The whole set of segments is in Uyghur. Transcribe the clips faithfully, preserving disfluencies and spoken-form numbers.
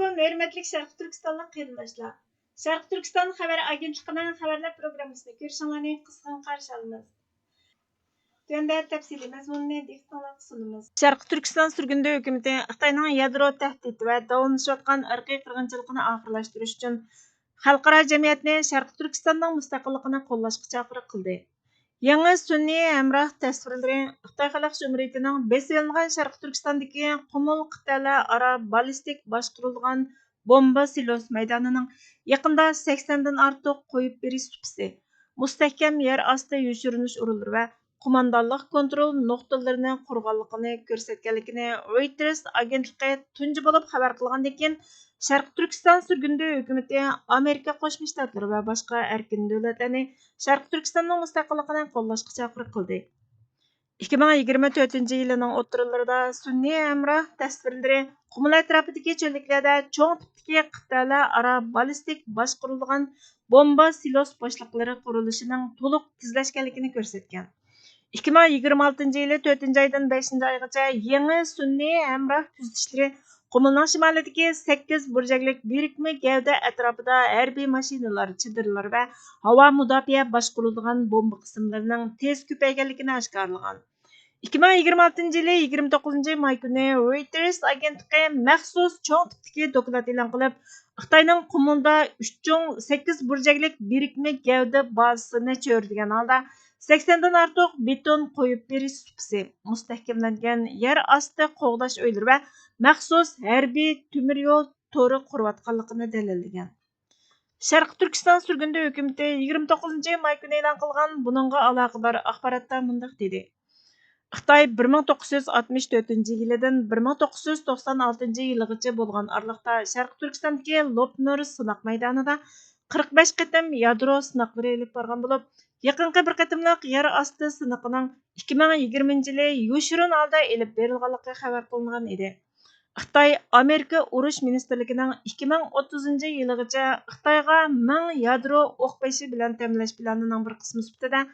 ھۆرمەتلىك شەرقىي تۈركىستانلىق قېرىنداشلار! شەرقىي تۈركىستان خەۋەر ئاگېنتلىقىنىڭ خەۋەرلەر پروگراممىسىنى كۆرۈشۈڭلارنى قىزغىن قارشى ئالىمىز. تۆۋەندە تەپسىلىي مەزمۇننى دىققىتىڭلارغا سۇنىمىز. شەرقىي تۈركىستان سۈرگۈندە ھۆكۈمىتى خىتاينىڭ يادرو تەھدىتى ۋە داۋاملىشىۋاتقان ئىرقىي قىرغىنچىلىقىنى ئاخىرلاشتۇرۇش ئۈچۈن خەلقئارا جەمئىيەتنى شەرقىي تۈركىستاننىڭ مۇستەقىللىقىنى قوللاشقا چاقىرىق قىلدى. يېڭى سۈنئىي ھەمراھ تەسۋىرلىرى خىتاي خەلق جۇمھۇرىيىتىنىڭ بېسىۋېلىنغان شەرقىي تۈركىستاندىكى قۇمۇل قىتئەلەر ئارا باللىستىك باشقۇرۇلغان بومبا سىلوس مەيدانىنىڭ يېقىندا سەكسەندىن ئارتۇق قويۇپ بېرىش سۇپىسى، مۇستەھكەم يەر ئاستى يوشۇرۇنۇش ئورۇنلىرى ۋە قوماندانلىق كونترول نۇقتىلىرىنى قۇرغانلىقىنى كۆرسەتكەنلىكىنى رويتېرس ئاگېنتلىقى تۇنجى بولۇپ خەۋەر قىلغاندىن كېيىن، شەرقىي تۈركىستان سۈرگۈندە ھۆكۈمىتى ئامېرىكا قوشما شتاتلىرى ۋە باشقا ئەركىن دۆلەتلەرنى شەرقىي تۈركىستاننىڭ مۇستەقىللىقىنى قوللاشقا چاقىرىق قىلدى. ئىككى مىڭ يىگىرمە تۆتىنچى يىلىنىڭ ئوتتۇرىلىرىدا سۈنئىي ھەمراھ تەسۋىرلىرى قۇمۇل ئەتراپىدىكى چۆللۈكلەردە چوڭ تىپتىكى قىتئەلەر ئارا باللىستىك باشقۇرۇلغان بومبا سىلوس بوشلۇقلىرى قۇرۇلۇشىنىڭ تولۇق تېزلەشكەنلىكىنى كۆرسەتكەن. ئىككى مىڭ يىگىرمە ئالتىنچى يىلى تۆتىنچى ئايدىن بەشىنچى ئايغىچە يېڭى سۈنئىي ھەمراھ كۆزىتىشلىرى قۇمۇلنىڭ شىمالىدىكى سەككىز بۇرجەكلىك بىرىكمە گەۋدە ئەتراپىدا ھەربىي ماشىنىلار چېدىرلىرى ۋە ھاۋا مۇداپىئە باشقۇرۇلىدىغان بومبا قىسىملىرىنىڭ تېز كۆپەيگەنلىكىنى ئاشكارىلىغان. ئىككى مىڭ يىگىرمە ئالتىنچى يىلى يىگىرمە توققۇزىنچى ماي كۈنى رويتېرس ئاگېنتلىقى مەخسۇس چوڭ تىپتىكى دوكلات ئېلان قىلىپ، خىتاينىڭ قۇمۇلدا ئۈچ چوڭ سەككىز بۇرجەكلىك بىرىكمە گەۋدە بازىسىنى چۆرىدىگەن ھالدا سەكسەندىن ئارتۇق بېتون قويۇپ بېرىش سۇپىسى، مۇستەھكەملەنگەن يەر ئاستى قوغداش ئۆيلىرى ۋە مەخسۇس ھەربىي تۆمۈر يول تورى قۇرۇۋاتقانلىقىنى دەلىللىگەن. شەرقىي تۈركىستان سۈرگۈندە ھۆكۈمىتى يىگىرمە توققۇزىنچى ماي كۈنى ئېلان قىلغان بۇنىڭغا ئالاقىدار ئاخباراتتا مۇنداق دېدى: خىتاي بىر مىڭ توققۇز يۈز ئاتمىش تۆتىنچى يىلىدىن بىر مىڭ توققۇز يۈز توقسان ئالتىنچى يىلىغىچە بولغان ئارىلىقتا شەرقىي تۈركىستاندىكى لوپنۇر سىناق مەيدانىدا قىرىق بەش قېتىم يادرو سىناقلىرى ئېلىپ بارغان بولۇپ، يېقىنقى بىر قېتىملىق يەر ئاستى سىنىقىنىڭ ئىككى مىڭ يىگىرمىنچى يىلى يوشۇرۇن ھالدا ئېلىپ بېرىلغانلىقى خەۋەر قىلىنغان ئىدى. خىتاي ئامېرىكا ئۇرۇش مىنىستىرلىكىنىڭ ئىككى مىڭ ئوتتۇزىنچى يىلىغىچە خىتايغا مىڭ يادرو ئوق بېشى بىلەن تەمىنلەش پىلانىنىڭ بىر قىسمى سۈپىتىدە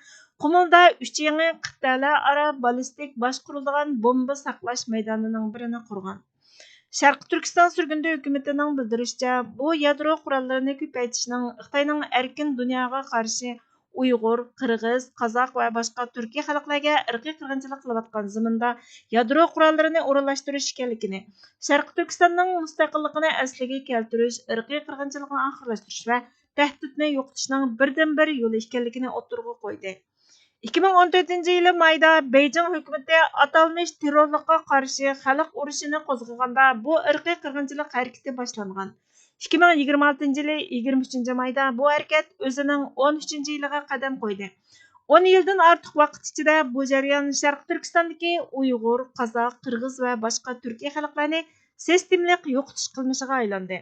قۇمۇلدا ئۈچ يېڭى قىتئەلەر ئارا باللىستىك باشقۇرۇلىدىغان بومبا ساقلاش مەيدانىنىڭ بىرىنى قۇرغان. شەرقىي تۈركىستان سۈرگۈندە ھۆكۈمىتىنىڭ بىلدۈرۈشىچە، بۇ يادرو قوراللىرىنى كۆپەيتىشنىڭ خىتاينىڭ ئەركىن دۇنياغا قارشى ئۇيغۇر، قىرغىز، قازاق ۋە باشقا تۈركىي خەلقلەرگە ئىرقىي قىرغىنچىلىق قىلىۋاتقان زېمىندا يادرو قوراللىرىنى ئورۇنلاشتۇرۇش ئىكەنلىكىنى، شەرقىي تۈركىستاننىڭ مۇستەقىللىقىنى ئەسلىگە كەلتۈرۈش، ئىرقىي قىرغىنچىلىقنى ئاخىرلاشتۇرۇش ۋە تەھدىتنى يوقىتىشنىڭ بىردىنبىر يولى ئىكەنلىكىنى ئوتتۇرىغا قويدى. ئىككى مىڭ ئون تۆتىنچى يىلى مايدا بېيجىڭ ھۆكۈمىتى ئاتالمىش تېررورلۇققا قارشى خەلق ئۇرۇشىنى قوزغىغاندا، بۇ ئىرقىي قىرغىنچىلىق ھەرىكىتى باشلانغان. ئىككى مىڭ يىگىرمە ئالتىنچى يىلى يىگىرمە ئۈچىنچى مايدا بۇ ھەرىكەت ئۆزىنىڭ ئون ئۈچىنچى يىلىغا قەدەم قويدى. ئون يىلدىن ئارتۇق ۋاقىت ئىچىدە بۇ جەريان شەرقىي تۈركىستاندىكى ئۇيغۇر، قازاق، قىرغىز ۋە باشقا تۈركىي خەلقلەرنى سىستېمىلىق يوقىتىش قىلمىشىغا ئايلاندى.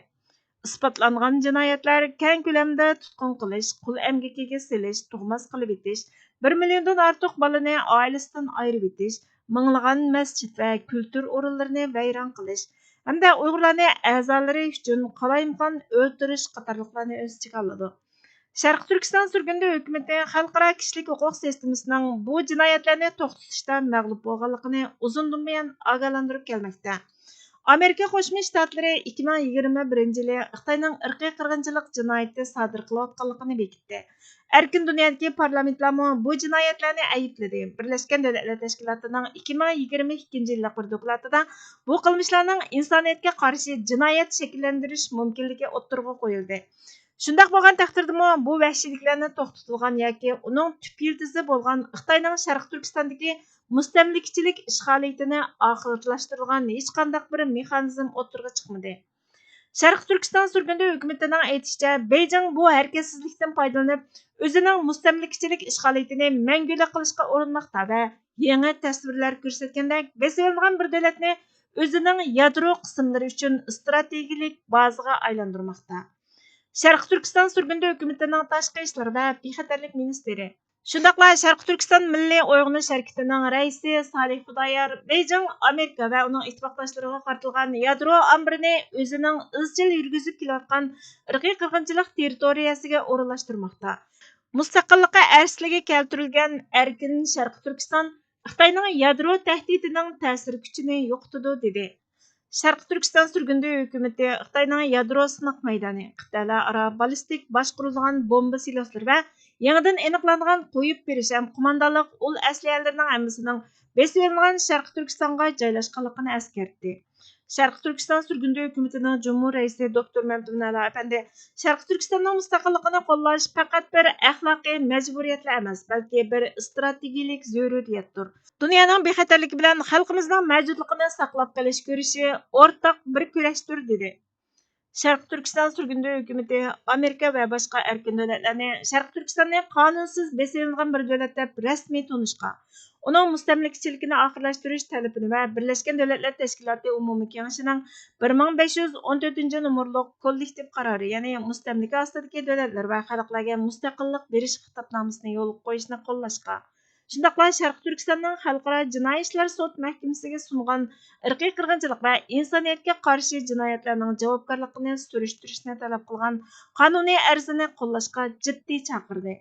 ئىسپاتلانغان جىنايەتلەر كەڭ كۆلەمدە تۇتقۇن قىلىش، قۇل ئەمگىكىگە سېلىش، تۇغماس قىلىۋېتىش، بىر مىليوندىن ئارتۇق بالىنى ئائىلىسىدىن ئايرىۋېتىش، مىڭلىغان مەسچىت ۋە كۈلتۈر ئورۇنلىرىنى ۋەيران قىلىش ھەمدە ئۇيغۇرلارنى ئەزالىرى ئۈچۈن قالايمىقان ئۆلتۈرۈش قاتارلىقلارنى ئۆز ئىچىگە ئالىدۇ. شەرقىي تۈركىستان سۈرگۈندە ھۆكۈمىتى خەلقئارا كىشىلىك ھوقۇق سىستېمىسىنىڭ بۇ جىنايەتلەرنى توختىتىشتا مەغلۇپ بولغانلىقىنى ئۇزۇندىن بۇيان ئاگاھلاندۇرۇپ كەلمەكتە. ئامېرىكا قوشما شتاتلىرى ئىككى مىڭ يىگىرمە بىرىنچى يىلى خىتاينىڭ ئىرقىي قىرغىنچىلىق جىنايىتى سادىر قىلىۋاتقانلىقىنى بېكىتتى. ئەركىن دۇنيادىكى پارلامېنتلارمۇ بۇ جىنايەتلەرنى ئەيىبلىدى. بىرلەشكەن دۆلەتلەر تەشكىلاتىنىڭ ئىككى مىڭ يىگىرمە ئىككىنچى يىللىق بىر دوكلاتىدا بۇ قىلمىشلارنىڭ ئىنسانىيەتكە قارشى جىنايەت شەكىللەندۈرۈش مۇمكىنلىكى ئوتتۇرىغا قويۇلدى. شۇنداق بولغان تەقدىردىمۇ، بۇ ۋەھشىيلىكلەرنى توختىتىدىغان ياكى ئۇنىڭ تۈپ يىلتىزى بولغان خىتاينىڭ شەرقىي تۈركىستاندىكى مۇستەملىكىچىلىك ئىشغالىيىتىنى ئاخىرلاشتۇرىدىغان ھېچقانداق بىر مېخانىزم ئوتتۇرىغا چىقمىدى. شەرقىي تۈركىستان سۈرگۈندە ھۆكۈمىتىنىڭ ئېيتىشىچە، بېيجىڭ بۇ ھەرىكەتسىزلىكتىن پايدىلىنىپ، ئۆزىنىڭ مۇستەملىكىچىلىك ئىشغالىيىتىنى مەڭگۈلۈك قىلىشقا ئۇرۇنماقتا ۋە يېڭى تەسۋىرلەر كۆرسەتكەندەك، بېسىۋېلىنغان بىر دۆلەتنى ئۆزىنىڭ يادرو قىسىملىرى ئۈچۈن ئىستراتېگىيىلىك بازىغا ئايلاندۇرماقتا. شەرقىي تۈركىستان سۈرگۈندە ھۆكۈمىتىنىڭ تاشقى ئىشلار ۋە بىخەتەرلىك مىنىستىرى، شۇنداقلا شەرقىي تۈركىستان مىللىي ئويغىنىش ھەرىكىتىنىڭ رەئىسى سالىھ خۇدايار بېيجىڭ ئامېرىكا ۋە ئۇنىڭ ئىتتىپاقداشلىرىغا قارىتىلغان يادرو ئامبىرىنى ئۆزىنىڭ ئىزچىل يۈرگۈزۈپ كېلىۋاتقان ئىرقىي قىرغىنچىلىق تېررىتورىيەسىگە ئورۇنلاشتۇرماقتا. مۇستەقىللىقى ئەسلىگە كەلتۈرۈلگەن ئەركىن شەرقىي تۈركىستان خىتاينىڭ يادرو تەھدىتىنىڭ تەسىر كۈچىنى يوقىتىدۇ، دېدى. شەرقىي تۈركىستان سۈرگۈندە ھۆكۈمىتى خىتاينىڭ يادرو سىناق مەيدانى، قىتئەلەر ئارا بالىستىك باشقۇرۇلىدىغان بومبا سىلوسلىرى ۋە يېڭىدىن ئېنىقلانغان قويۇپ بېرىش ھەم قوماندانلىق ئۇل ئەسلىھەلىرىنىڭ ھەممىسىنىڭ بېسىۋېلىنغان شەرقىي تۈركىستانغا جايلاشقانلىقىنى ئەسكەرتتى. شەرقىي تۈركىستان سۈرگۈندە ھۆكۈمىتىنىڭ جۇمھۇر رەئىسى دوكتور مەمتىمىن ئەلا ئەپەندى شەرقىي تۈركىستاننىڭ مۇستەقىللىقىنى قوللاش پەقەت بىر ئەخلاقىي مەجبۇرىيەتلا ئەمەس، بەلكى بىر ئىستراتېگىيىلىك زۆرۈرىيەتتۇر. دۇنيانىڭ بىخەتەرلىكى بىلەن خەلقىمىزنىڭ مەۋجۇتلۇقىنى ساقلاپ قېلىش كۈرىشى ئورتاق بىر كۈرەشتۇر، دېدى. شەرقىي تۈركىستان سۈرگۈندە ھۆكۈمىتى ئامېرىكا ۋە باشقا ئەركىن دۆلەتلەرنى شەرقىي تۈركىستاننى قانۇنسىز بېسىۋېلىنغان بىر دۆلەت دەپ رەسمىي تونۇشقا، ئۇنىڭ مۇستەملىكىچىلىكىنى ئاخىرلاشتۇرۇش تەلىپىنى ۋە بىرلەشكەن دۆلەتلەر تەشكىلاتى ئومۇمىي كېڭىشىنىڭ بىر مىڭ بەش يۈز ئون تۆتىنچى نومۇرلۇق كوللېكتىپ قارارى، يەنى مۇستەملىكە ئاستىدىكى دۆلەتلەر ۋە خەلقلەرگە مۇستەقىللىق بېرىش خىتابنامىسىنى يولغا قويۇشنى قوللاشقا، شۇنداقلا شەرقىي تۈركىستاننىڭ خەلقئارا جىنايى ئىشلار سوت مەھكىمىسىگە سۇنغان ئىرقىي قىرغىنچىلىق ۋە ئىنسانىيەتكە قارشى جىنايەتلەرنىڭ جاۋابكارلىقىنى سۈرۈشتۈرۈشنى تەلەپ قىلغان قانۇنىي ئەرزنى قوللاشقا جىددىي چاقىردى.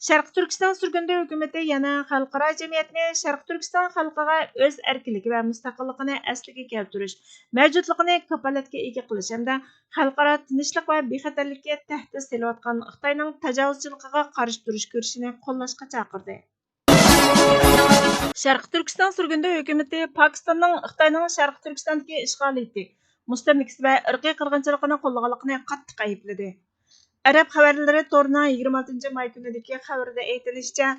شەرقىي تۈركىستان سۈرگۈندە ھۆكۈمىتى يەنە خەلقئارا جەمئىيەتنى شەرقىي تۈركىستان خەلقىگە ئۆز ئەركىنلىكى ۋە مۇستەقىللىقىنى ئەسلىگە كەلتۈرۈش، مەۋجۇتلۇقىنى كاپالەتكە ئىگە قىلىش ھەمدە خەلقئارا تىنچلىق ۋە بىخەتەرلىككە تەھدىت سېلىۋاتقان خىتاينىڭ تاجاۋۇزچىلىقىغا قارشى تۇرۇش كۈرىشىنى قوللاشقا چاقىردى. شەرقىي تۈركىستان سۈرگۈندە ھۆكۈمىتى پاكىستاننىڭ خىتاينىڭ شەرقىي تۈركىستاندىكى ئىشغالىيىتى، مۇستەملىكىسى ۋە ئىرقىي قىرغىنچىلىقىنى قوللىغانلىقىنى قاتتىق ئەيىبلىدى. ئەرەب خەۋەرلىرى تورىنىڭ يىگىرمە ئالتىنچى ماي كۈنىدىكى خەۋىرىدە ئېيتىلىشىچە،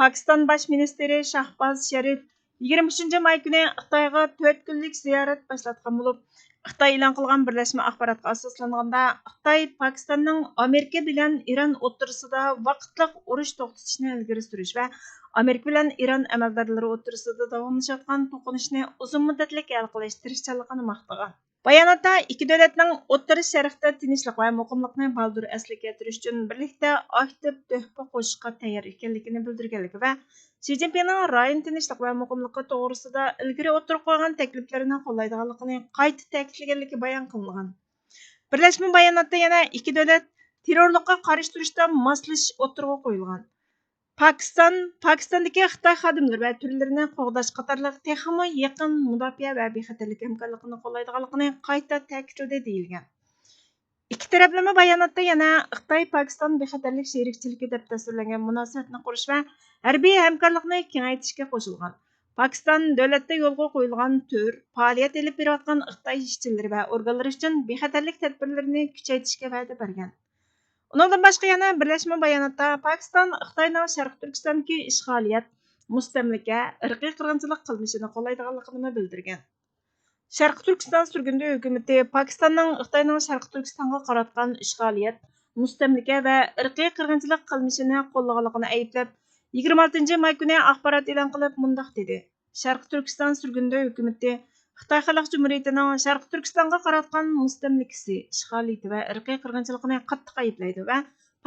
پاكىستان باش مىنىستىرى شاھباز شەرىپ يىگىرمە ئۈچىنچى ماي كۈنى خىتايغا تۆت كۈنلۈك زىيارەت باشلاتقان بولۇپ، خىتاي ئېلان قىلغان بىرلەشمە ئاخباراتقا ئاساسلانغاندا، خىتاي پاكىستاننىڭ ئامېرىكا بىلەن ئىران ئوتتۇرىسىدا ۋاقىتلىق ئۇرۇش توختىتىشنى ئىلگىرى سۈرۈش ۋە ئامېرىكا بىلەن ئىران ئەمەلدارلىرى ئوتتۇرىسىدا داۋاملىشىۋاتقان توقۇنۇشنى ئۇزۇن مۇددەتلىك ھەل قىلىش تىرىشچانلىقىنى ماختىغان. باياناتتا ئىككى دۆلەتنىڭ ئوتتۇرا شەرقتە تىنچلىق ۋە مۇقىملىقنى بالدۇر ئەسلىگە كەلتۈرۈش ئۈچۈن بىرلىكتە ئاكتىپ تۆھپە قوشۇشقا تەييار ئىكەنلىكىنى بىلدۈرگەنلىكى ۋە شى جىنپىڭنىڭ رايون تىنچلىق ۋە مۇقىملىقى توغرىسىدا ئىلگىرى ئوتتۇرىغا قويغان تەكلىپلىرىنى قوللايدىغانلىقىنى قايتا تەكىتلىگەنلىكى بايان قىلىنغان. بىرلەشمە باياناتتا يەنە ئىككى دۆلەت تېررورلۇققا قارشى تۇرۇشتا ماسلىشىش ئوتتۇرىغا قويۇلغان. پاكىستان، پاكىستاندىكى خىتاي خادىملىرى ۋە تۈرلىرىنى قوغداش قاتارلىق تېخىمۇ يېقىن مۇداپىئە ۋە بىخەتەرلىك ھەمكارلىقىنى قوللايدىغانلىقىنى قايتا تەكىتلىدى، دېيىلگەن. ئىككى تەرەپلىمە باياناتتا يەنە خىتاي پاكىستان بىخەتەرلىك شېرىكچىلىكى دەپ تەسۋىرلەنگەن مۇناسىۋەتنى قۇرۇش ۋە ھەربىي ھەمكارلىقنى كېڭەيتىشكە قوشۇلغان. پاكىستان دۆلەتتە يولغا قويۇلغان تۈر پائالىيەت ئېلىپ بېرىۋاتقان خىتاي ئىشچىلىرى ۋە ئورگانلىرى ئۈچۈن بىخەتەرلىك تەدبىرلىرىنى كۈچەيتىشكە ۋەدە بەرگەن. ئۇنىڭدىن باشقا يەنە بىرلەشمە باياناتتا پاكىستان خىتاينىڭ شەرقىي تۈركىستاندىكى ئىشغالىيەت، مۇستەملىكە، ئىرقىي قىرغىنچىلىق قىلمىشىنى قوللايدىغانلىقىنىمۇ بىلدۈرگەن. شەرقىي تۈركىستان سۈرگۈندە ھۆكۈمىتى پاكىستاننىڭ خىتاينىڭ شەرقىي تۈركىستانغا قاراتقان ئىشغالىيەت، مۇستەملىكە ۋە ئىرقىي قىرغىنچىلىق قىلمىشىنى قوللىغانلىقىنى ئەيىبلەپ، يىگىرمە ئالتىنچى ماي كۈنى ئاخبارات ئېلان قىلىپ مۇنداق دېدى: شەرقىي تۈركىستان سۈرگۈندە ھۆكۈمىتى خىتاي خەلق جۇمھۇرىيىتىنىڭ شەرقىي تۈركىستانغا قاراتقان مۇستەملىكىسى، ئىشغالىيىتى ۋە ئىرقىي قىرغىنچىلىقىنى قاتتىق ئەيىبلەيدۇ ۋە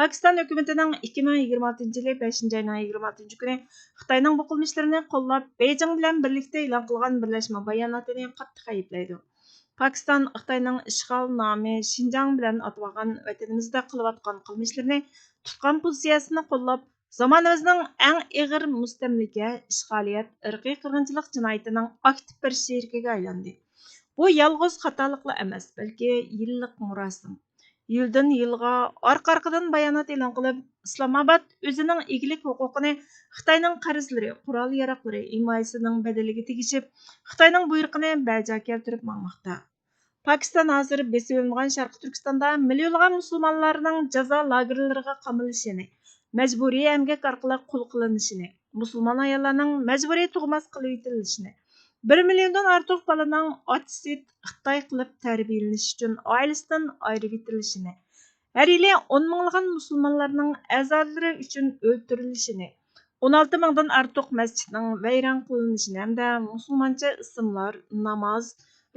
پاكىستان ھۆكۈمىتىنىڭ ئىككى مىڭ يىگىرمە ئالتىنچى يىلى بەشىنچى ئاينىڭ يىگىرمە ئالتىنچى كۈنى خىتاينىڭ بۇ قىلمىشلىرىنى قوللاپ، بېيجىڭ بىلەن بىرلىكتە ئېلان قىلغان بىرلەشمە باياناتىنى قاتتىق ئەيىبلەيدۇ. پاكىستان خىتاينىڭ ئىشغال نامى شىنجاڭ بىلەن ئاتىۋالغان ۋەتىنىمىزدە قىلىۋاتقان قىلمىشلىرىنى تۇتقان پوزىتسىيەسىنى قوللاپ، زامانىمىزنىڭ ئەڭ ئېغىر مۇستەملىكە، ئىشغالىيەت، ئىرقىي قىرغىنچىلىق جىنايىتىنىڭ ئاكتىپ بىر شېرىكىگە ئايلاندى. بۇ يالغۇز خاتالىقلا ئەمەس، بەلكى يىللىق مۇراسىم. يىلدىن يىلغا، ئارقا-ئارقىدىن بايانات ئېلان قىلىپ، ئىسلامئاباد ئۆزىنىڭ ئىگىلىك ھوقۇقىنى خىتاينىڭ قەرزلىرى، قورال-ياراغلىرى ھىمايىسىنىڭ بەدىلىگە تېگىشىپ، خىتاينىڭ بۇيرۇقىنى بەجا كەلتۈرۈپ ماڭماقتا. پاكىستان ھازىر بېسىۋېلىنغان شەرقىي تۈركىستاندا مىليونلىغان مۇسۇلمانلارنىڭ جازا لاگېرلىرىغا قامىلىشىنى، مەجبۇرىي ئەمگەك ئارقىلىق قۇل قىلىنىشىنى، مۇسۇلمان ئاياللارنىڭ مەجبۇرىي تۇغماس قىلىۋېتىلىشىنى، بىر مىليوندىن ئارتۇق بالىنىڭ ئاچ-سۈت خىتاي قىلىپ تەربىيەلىنىش ئۈچۈن ئائىلىسىدىن ئايرىۋېتىلىشىنى، ھەر يىلى ئون مىڭلىغان مۇسۇلمانلارنىڭ ئەزالىرى ئۈچۈن ئۆلتۈرۈلۈشىنى، ئون ئالتە مىڭدىن ئارتۇق مەسچىتنىڭ ۋەيران قىلىنىشىنى ھەمدە مۇسۇلمانچە ئىسىملار، ناماز،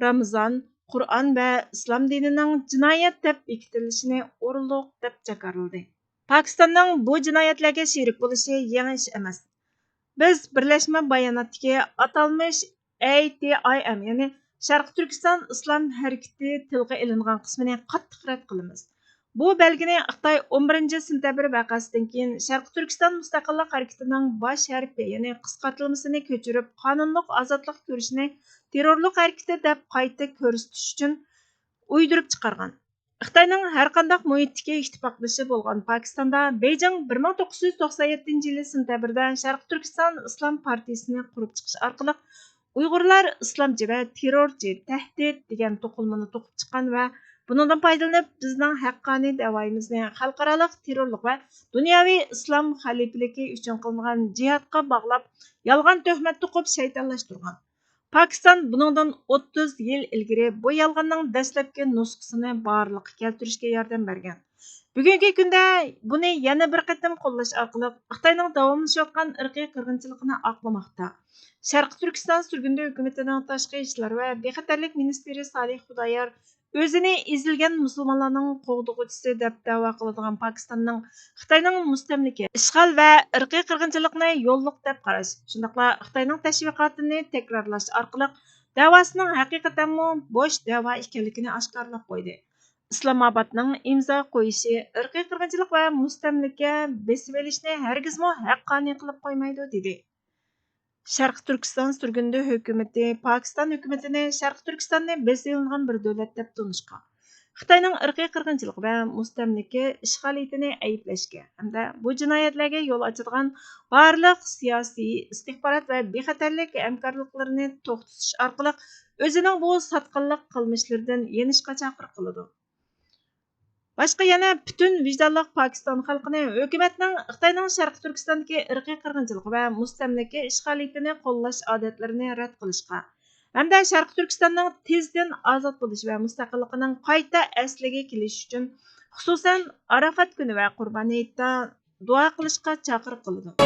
رامىزان، قۇرئان ۋە ئىسلام دىنىنىڭ جىنايەت دەپ بېكىتىلىشىنى ئورۇنلۇق دەپ جاكارلىدى. پاكىستاننىڭ بۇ جىنايەتلەرگە شېرىك بولۇشى يېڭى ئىش ئەمەس. بىز بىرلەشمە باياناتتىكى ئاتالمىش ئەي تى ئاي ئەم، يەنى شەرقىي تۈركىستان ئىسلام ھەرىكىتى تىلغا ئېلىنغان قىسمىنى قاتتىق رەت قىلىمىز. بۇ بەلگىنى خىتاي ئون بىرىنچى سېنتەبىر ۋەقەسىدىن كېيىن شەرقىي تۈركىستان مۇستەقىللىق ھەرىكىتىنىڭ باش ھەرپى، يەنى قىسقارتىلمىسىنى كۆچۈرۈپ، قانۇنلۇق ئازادلىق كۈرىشىنى تېررورلۇق ھەرىكىتى دەپ قايتا كۆرسىتىش ئۈچۈن ئۇيدۇرۇپ چىقارغان. خىتاينىڭ ھەرقانداق مۇھىتتىكى ئىتتىپاقدىشى بولغان پاكىستاندا بېيجىڭ بىر مىڭ توققۇز يۈز توقسان يەتتىنچى يىلى سېنتەبىردە شەرقىي تۈركىستان ئىسلام پارتىيىسىنى قۇرۇپ چىقىش ئارقىلىق ئۇيغۇرلار ئىسلامچى ۋە تېررورچى، تەھدىت دېگەن توقۇلمىنى توقۇپ چىققان ۋە بۇنىڭدىن پايدىلىنىپ، بىزنىڭ ھەققانىي دەۋايىمىزنى خەلقئارالىق تېررورلۇق ۋە دۇنياۋى ئىسلام خەلىپىلىكى ئۈچۈن قىلىنغان جىھادقا باغلاپ، يالغان تۆھمەت توقۇپ شەيتانلاشتۇرغان. پاكىستان بۇنىڭدىن ئوتتۇز يىل ئىلگىرى بۇ يالغاننىڭ دەسلەپكى نۇسخىسىنى بارلىققا كەلتۈرۈشكە ياردەم بەرگەن. بۈگۈنكى كۈندە بۇنى يەنە بىر قېتىم قوللاش ئارقىلىق خىتاينىڭ داۋاملىشىۋاتقان ئىرقىي قىرغىنچىلىقىنى ئاقلىماقتا. شەرقىي تۈركىستان سۈرگۈندە ھۆكۈمىتىنىڭ تاشقى ئىشلار ۋە بىخەتەرلىك مىنىستىرى سالىھ خۇدايار ئۆزىنى ئېزىلگەن مۇسۇلمانلارنىڭ قوغدىغۇچىسى دەپ دەۋا قىلىدىغان پاكىستاننىڭ خىتاينىڭ مۇستەملىكە، ئىشغال ۋە ئىرقىي قىرغىنچىلىقنى يوللۇق دەپ قاراش، شۇنداقلا خىتاينىڭ تەشۋىقاتىنى تەكرارلاش ئارقىلىق دەۋاسىنىڭ ھەقىقەتەنمۇ بوش دەۋا ئىكەنلىكىنى ئاشكارىلاپ قويدى. ئىسلامئابادنىڭ ئىمزا قويۇشى ئىرقىي قىرغىنچىلىق ۋە مۇستەملىكە بېسىۋېلىشنى ھەرگىزمۇ ھەققانىي قىلىپ قويمايدۇ، دېدى. شەرقىي تۈركىستان سۈرگۈندە ھۆكۈمىتى پاكىستان ھۆكۈمىتىنى شەرقىي تۈركىستاننى بېسىۋېلىنغان بىر دۆلەت دەپ تونۇشقا، خىتاينىڭ ئىرقىي قىرغىنچىلىق ۋە مۇستەملىكە ئىشغالىيىتىنى ئەيىبلەشكە ھەمدە بۇ جىنايەتلەرگە يول ئاچىدىغان بارلىق سىياسىي، ئىستىخبارات ۋە بىخەتەرلىك ھەمكارلىقلىرىنى توختىتىش ئارقىلىق ئۆزىنىڭ بۇ ساتقىنلىق قىلمىشلىرىدىن يېنىشقا چاقىرىق قىلىدۇ. باشقا يەنە پۈتۈن ۋىجدانلىق پاكىستان خەلقىنى ھۆكۈمەتنىڭ خىتاينىڭ شەرقىي تۈركىستاندىكى ئىرقىي قىرغىنچىلىق ۋە مۇستەملىكە ئىشغالىيىتىنى قوللاش ئادەتلىرىنى رەت قىلىشقا ھەمدە شەرقىي تۈركىستاننىڭ تېزدىن ئازاد بولۇش ۋە مۇستەقىللىقىنىڭ قايتا ئەسلىگە كېلىشى ئۈچۈن، خۇسۇسەن، ئاراپات كۈنى ۋە قۇربان ھېيتتا دۇئا قىلىشقا چاقىرىق قىلىدۇ.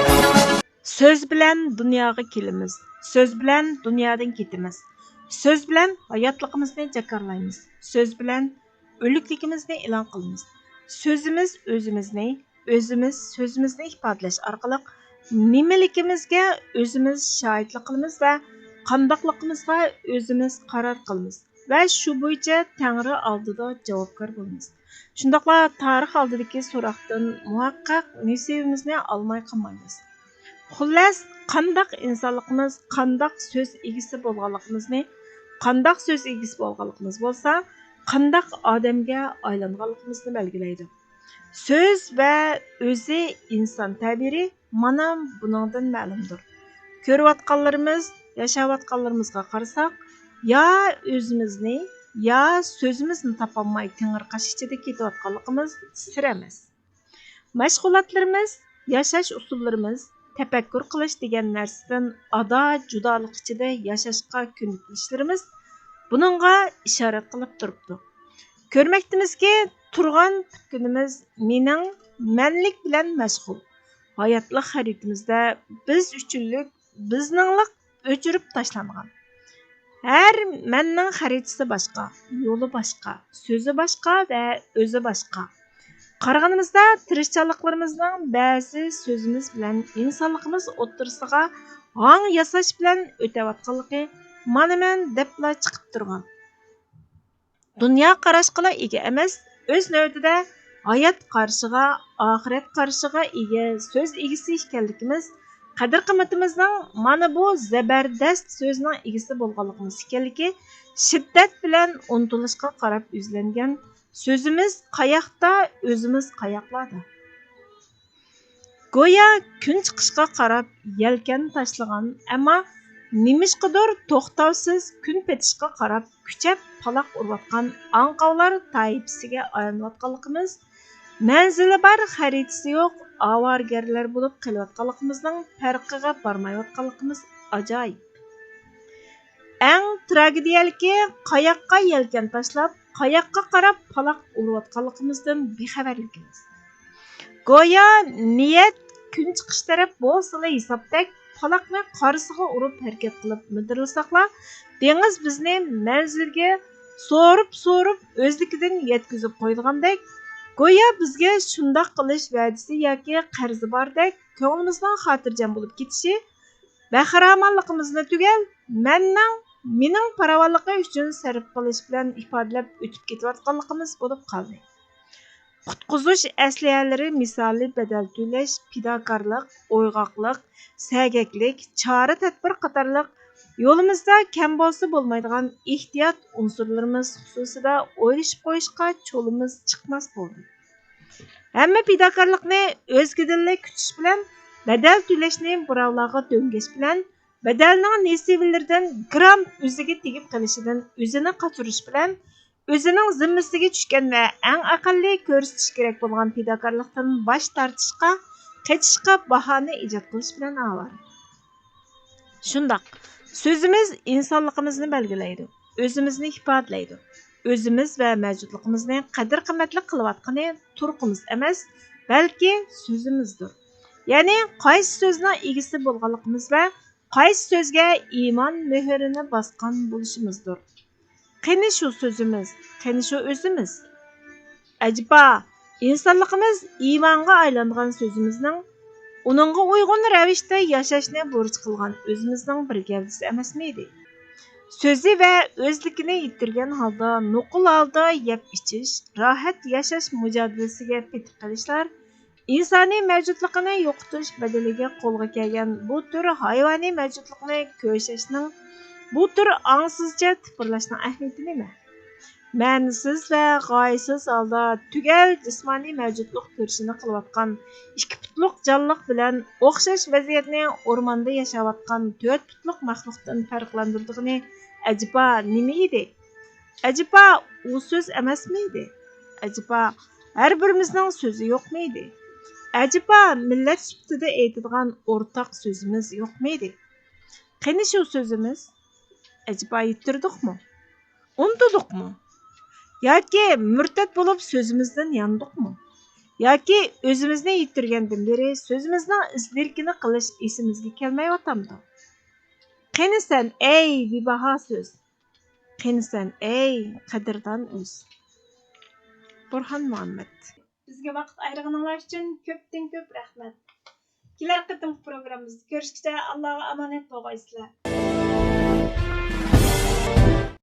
سۆز بىلەن دۇنياغا كېلىمىز، سۆز بىلەن دۇنيادىن كېتىمىز، سۆز بىلەن ھاياتلىقىمىزنى جاكارلايمىز، سۆز بىلەن ئۆلۈكلۈكىمىزنى ئېلان قىلىمىز. سۆزىمىز ئۆزىمىزنى، ئۆزىمىز سۆزىمىزنى ئىپادىلەش ئارقىلىق نېمىلىكىمىزگە ئۆزىمىز شاھىتلىق قىلىمىز ۋە قانداقلىقىمىزغا ئۆزىمىز قارار قىلىمىز ۋە شۇ بويىچە تەڭرى ئالدىدا جاۋابكار بولىمىز. شۇنداقلا تارىخ ئالدىدىكى سوراقتىن مۇھەققەق نېسىۋىمىزنى ئالماي قالمايمىز. خۇللەس، قانداق ئىنسانلىقىمىز، قانداق سۆز ئىگىسى بولغانلىقىمىزنى، قانداق سۆز ئىگىسى بولغانلىقىمىز بولسا، قانداق ئادەمگە ئايلانغانلىقىمىزنى بەلگىلەيدۇ. سۆز ۋە ئۆزى ئىنسان تەبىرى مانا بۇنىڭدىن مەلۇمدۇر. كۆرۈۋاتقانلىرىمىز، ياشاۋاتقانلىرىمىزغا قارىساق، يا ئۆزىمىزنى، يا سۆزىمىزنى تاپالماي تېڭىرقاش ئىچىدە كېتىۋاتقانلىقىمىز سىر ئەمەس. مەشغۇلاتلىرىمىز، ياشاش ئۇسۇللىرىمىز، تەپەككۇر قىلىش دېگەن نەرسىدىن ئادا جۇدالىق ئىچىدە ياشاشقا كۆنۈكۈشلىرىمىز بۇنىڭغا ئىشارەت قىلىپ تۇرۇپتۇ. كۆرمەكتىمىزكى، تۇرغان پۈتكۈنىمىز مېنىڭ، مەنلىك بىلەن مەشغۇل. ھاياتلىق خەرىتىمىزدە بىز ئۈچۈنلۈك، بىزنىڭلىق ئۆچۈرۈپ تاشلانغان. ھەر مەننىڭ خەرىتىسى باشقا، يولى باشقا، سۆزى باشقا ۋە ئۆزى باشقا. قارىغىنىمىزدا، تىرىشچانلىقلىرىمىزنىڭ بەزى سۆزىمىز بىلەن ئىنسانلىقىمىز ئوتتۇرىسىغا ھاڭ ياساش بىلەن ئۆتەۋاتقانلىقى مانا مەن دەپلا چىقىپ تۇرغان. دۇنيا قاراشقىلا ئىگە ئەمەس، ئۆز نۆۋىتىدە ھايات قارىشىغا، ئاخىرەت قارىشىغا ئىگە سۆز ئىگىسى ئىكەنلىكىمىز، قەدىر-قىممىتىمىزنىڭ مانا بۇ زەبەردەست سۆزنىڭ ئىگىسى بولغانلىقىمىز ئىكەنلىكى شىددەت بىلەن ئۇنتۇلۇشقا قاراپ يۈزلەنگەن سۆزىمىز قاياقتا، ئۆزىمىز قاياقلاردا. گويا كۈن چىقىشقا قاراپ يەلكەن تاشلىغان، ئەمما نېمىشقىدۇر توختاۋسىز كۈن پېتىشقا قاراپ كۈچەپ پالاق ئۇرۇۋاتقان ئاڭقاۋلار تائىپىسىگە ئايلىنىۋاتقانلىقىمىز، مەنزىلى بار، خەرىتىسى يوق ئاۋارىگەرلەر بولۇپ قېلىۋاتقانلىقىمىزنىڭ پەرقىگە بارمايۋاتقانلىقىمىز ئاجايىپ. ئەڭ تراگېدىيەلىكى، قاياققا يەلكەن تاشلاپ، قاياققا قاراپ پالاق ئۇرۇۋاتقانلىقىمىزدىن بىخەۋەرلىكىمىز. گويا نىيەت كۈن چىقىش تەرەپ بولسىلا ھېسابتەك، پالاقنى قارىسىغا ئۇرۇپ ھەرىكەت قىلىپ مىدىرلىساقلا، دېڭىز بىزنى مەنزىلگە سورۇپ-سورۇپ ئۆزلۈكىدىن يەتكۈزۈپ قويىدىغاندەك، گويا بىزگە شۇنداق قىلىش ۋەدىسى ياكى قەرزى باردەك كۆڭلىمىزنىڭ خاتىرجەم بولۇپ كېتىشى، بەخىرامانلىقىمىزنى تۈگەل مەننىڭ، مېنىڭ پاراۋانلىقى ئۈچۈن سەرپ قىلىش بىلەن ئىپادىلەپ ئۆتۈپ كېتىۋاتقانلىقىمىز بولۇپ قالدى. قۇتقۇزۇش ئەسلىھەلىرى مىسالى بەدەل تۆلەش، پىداكارلىق، ئويغاقلىق، سەگەكلىك، چارە-تەدبىر قاتارلىق يولىمىزدا كەم بولسا بولمايدىغان ئېھتىيات ئۇنسۇرلىرىمىز خۇسۇسىدا ئويلىشىپ قويۇشقا چولىمىز چىقماس بولدى. ھەممە پىداكارلىقنى ئۆزگىدىنلا كۈتۈش بىلەن، بەدەل تۆلەشنى بىراۋلارغا دۆڭگەش بىلەن، بەدەلنىڭ نېسىۋىلىرىدىن گرام ئۆزىگە تېگىپ قېلىشىدىن ئۆزىنى قاچۇرۇش بىلەن، ئۆزىنىڭ زىممىسىگە چۈشكەن ۋە ئەڭ ئەقەللىي كۆرسىتىش كېرەك بولغان پىداكارلىقتىن باش تارتىشقا، قېچىشقا باھانە ئىجاد قىلىش بىلەن ئاۋارە. شۇنداق، سۆزىمىز ئىنسانلىقىمىزنى بەلگىلەيدۇ، ئۆزىمىزنى ئىپادىلەيدۇ. ئۆزىمىز ۋە مەۋجۇتلۇقىمىزنى قەدىر-قىممەتلىك قىلىۋاتقىنى تۇرقىمىز ئەمەس، بەلكى سۆزىمىزدۇر. يەنى قايسى سۆزنىڭ ئىگىسى بولغانلىقىمىز ۋە قايسى سۆزگە ئىمان مۆھۈرىنى باسقان بولۇشىمىزدۇر. قېنى شۇ سۆزىمىز، قېنى شۇ ئۆزىمىز؟ ئەجەبا، ئىنسانلىقىمىز ئىمانغا ئايلانغان سۆزىمىزنىڭ، ئۇنىڭغا ئۇيغۇن رەۋىشتە ياشاشنى بۇرچ قىلغان ئۆزىمىزنىڭ بىر گەۋدىسى ئەمەسمىدى؟ سۆزى ۋە ئۆزلۈكىنى يىتتۈرگەن ھالدا، نوقۇل ھالدا يەپ ئىچىش، راھەت ياشاش مۇجادىلىسىگە پېتىپ قېلىشلار، ئىنسانىي مەۋجۇتلۇقىنى يوقىتىش بەدىلىگە قولغا كەلگەن بۇ تۈر ھايۋانىي مەۋجۇتلۇقنى كۆشەشنىڭ، بۇ تۈر ئاڭسىزچە تىپىرلاشنىڭ ئەھمىيىتى نېمە؟ مەنىسىز ۋە غايىسىز ھالدا تۈگەل جىسمانىي مەۋجۇتلۇق كۈرىشىنى قىلىۋاتقان ئىككى پۇتلۇق جانلىق بىلەن ئوخشاش ۋەزىيەتنى ئورماندا ياشاۋاتقان تۆت پۇتلۇق مەخلۇقتىن پەرقلەندۈرىدىغىنى ئەجەبا نېمە ئىدى؟ ئەجەبا ئۇ سۆز ئەمەسمىدى؟ ئەجەبا ھەر بىرىمىزنىڭ سۆزى يوقمىدى؟ ئەجەبا مىللەت سۈپىتىدە ئېيتىدىغان ئورتاق سۆزىمىز يوقمىدى؟ قېنى شۇ سۆزىمىز؟ ئەجەبا يىتتۈردۇقمۇ؟ ئۇنتۇدۇقمۇ؟ ياكى مۇرتەت بولۇپ سۆزىمىزدىن ياندۇقمۇ؟ ياكى ئۆزىمىزنى يىتتۈرگەندىن بېرى سۆزىمىزنىڭ ئىزدىرىكىنى قىلىش ئېسىمىزگە كەلمەيۋاتامدۇ؟ قېنى سەن، ئەي بىباھا سۆز؟ قېنى سەن، ئەي قەدىردان ئۆز؟ بۇرھان مۇھەممەد. بىزگە ۋاقىت ئايرىغىنىڭلار ئۈچۈن كۆپتىن كۆپ رەھمەت. كېلەر قېتىمقى پروگراممىمىزدا كۆرۈشكىچە ئاللاغا ئامانەت بولغايسىلەر.